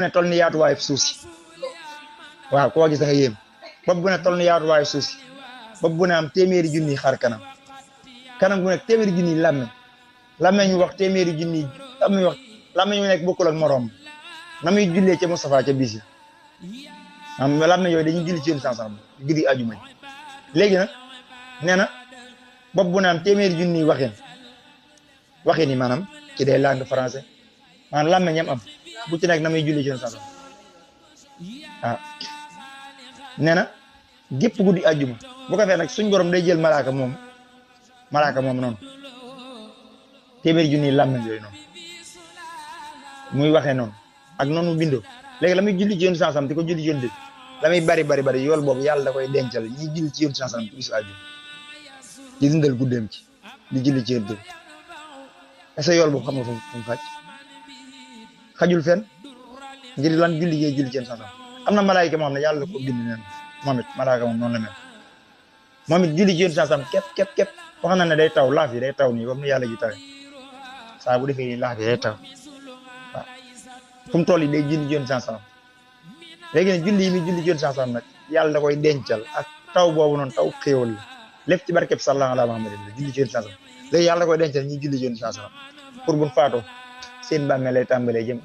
ne toll ni yaatuwaayu suuf si waaw koo gis da nga yéem bopp bu ne toll ni yaatuwaayu suuf si bopp bu ne am téeméeri junni xar kanam kanam gu nekk téeméeri junni làmmeñ ñu wax téeméeri junni làmmeñ ñu nekk bokkul ak morom na muy jullee ca Moustapha ca bis yi am làmmeñ yooyu dañuy julli ci yéen sansam guddi ajuma ji léegi nag nee na bopp bu ne am téeméeri junni waxin yi maanaam ci day langue français maanaam làmmeñam am bu ci nekk na muy julli ci yéen sansam waaw nee na gépp guddi ajuma bu ko fee nag suñ borom day jël malaaka moom noonu téeméeri junni làmmeñ yooyu noonu muy waxee noonu ak noonu bindoo léegi la muy julli ci yoon sansam di ko julli ci yoon dëgg la muy bari yool boobu yàlla da koy dencal ñi julli ci yoon sansam ci bisu àjjuma di dundal guddeem ci di julli ci yoon dëgg est-ce que yool boobu xam nga fu mu xajul fenn ngir lan julli ci yoon sansam am na malaayika moo xam ne yàlla da ko bind neen moom it malaayika moom noonu la mel moom it julli ci yoon sansam képp wax na ne day taw laaf yi day taw nii comme ni yàlla ji tawe saa bu defee nii laaf yi day taw waaw fu mu toll yi day julli ci yoon sansam léegi nag julli yi muy julli ci yoon sansam nag yàlla da koy dencal ak taw boobu noonu taw xéewal la lépp ci barkeb sallallahu ala Muhammadin la julli ci yoon sansam léegi yàlla da koy dencal ñi julli ci yoon sansam pour buñ faatoo seen bàmmeel lay tàmbalee jëm